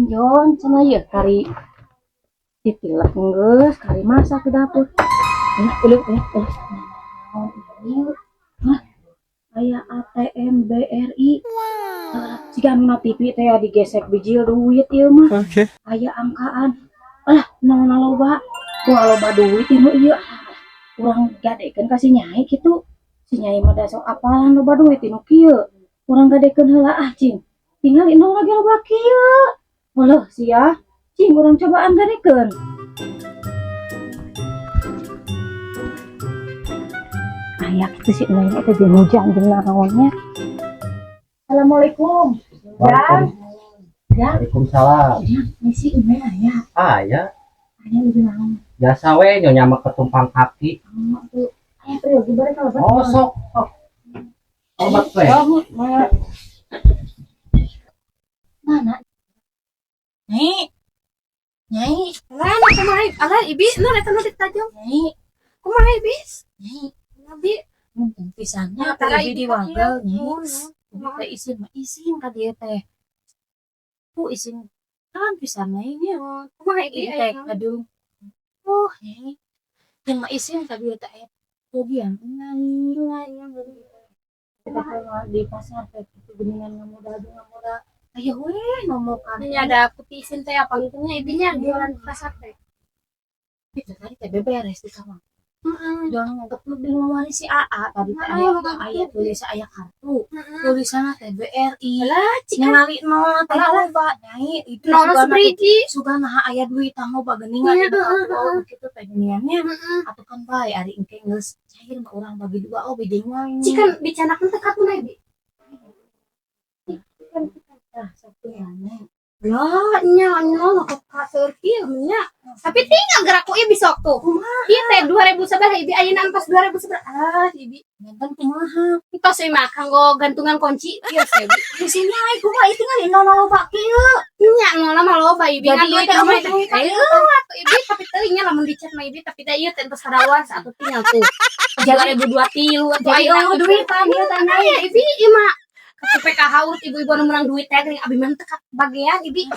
Jon cenah ieu kari titilek geus kari masak di dapur. Eh, uluk uluk uluk. Naon ieu? Hah? Aya ATM BRI. Siga anu na TV teh ya digesek bijil duit ieu mah. Oke. Aya angkaan. Alah, naon loba. Wah, loba duit ieu ieu. Urang gadekeun ka si Nyai kitu. Si Nyai mah da sok apalan loba duit nu kieu. Urang gadekeun heula ah, cing. Tingali nol lagi loba kieu. Walah sia. Cing, urang cobaan gadekeun. Aya kitu si Neng teh jeung hujan jeung naonnya. Assalamualaikum. Jang. Jang. Waalaikumsalam. Misi Neng aya. Ah ya, Aya lagi naon? Biasa we nyonya mah ketumpang kaki. Oh, tuh. Aya perioge bare kalau Oh, sok, sok. Obat we. Mana? Nyai. Nyai. Alah, kumaha? Alah, Ibi, nu eta nu ditajong. Nyai. Kumaha, Ibis? Nyai. Nabi, Mumpung pisannya tara teh Ibi di wagel, Nyai. Nuhun. Ibu teh isin mah isin ka dieu teh. Ku isin kan pisan Nyai nya. Kumaha, Ibi? Ieu teh aduh. Oh, Nyai. Jeung mah isin ka dieu teh aya bagian Nyai. Di pasar teh kitu geuningan ngamuda ngamuda. Aya we nomokan. Nya ada putih isin teh apa nya Ibinya jualan di pasar teh. Itu tadi teh beberes di kamar. Heeh. Jangan nganggep lebih ngawali si AA tadi teh aya aya tulis aya kartu. Tulisanna teh BRI. Lah, cik Ningali nol teh loba Nyai itu nol sugana sebriji. Sugana aya duit loba geuningan Iya, di kartu heeh. kitu teh geuningannya. Heeh. Atuh kan bae ari engke geus cair mah urang bagi dua oh beda wae. Cik kan dicanakeun teh kartuna, Ibi. Tah satu Nyai. Lah, nya nol mah kaseur kieu nya. Tapi tinggal gerak ku Ibi sok tuh. Ieu teh 2000 sabaraha, Ibi? Ayeuna entos 2000 sabaraha? Ah, Ibi. Nonton kumaha? Entos ieu mah kanggo gantungan kunci ieu teh, Ibi. Di sini ai kumaha ieu tinggal nol loba kieu. Nya nol mah loba, Ibi. Jadi Ngan ieu duit teh mah eueuh duit. Atuh, Ibi, tapi teuing nya lamun dicat mah, Ibi, tapi teh ieu teh entos kadaluarsa atuh tinggal tuh. Jadi 2023 atuh jadi ayeuna eueuh duitan ieu teh Nyai. Aya, Ibi, ieu mah kartu PKH urut ibu-ibu anu menang duit teh geuning abi mah teu bagian, Ibi.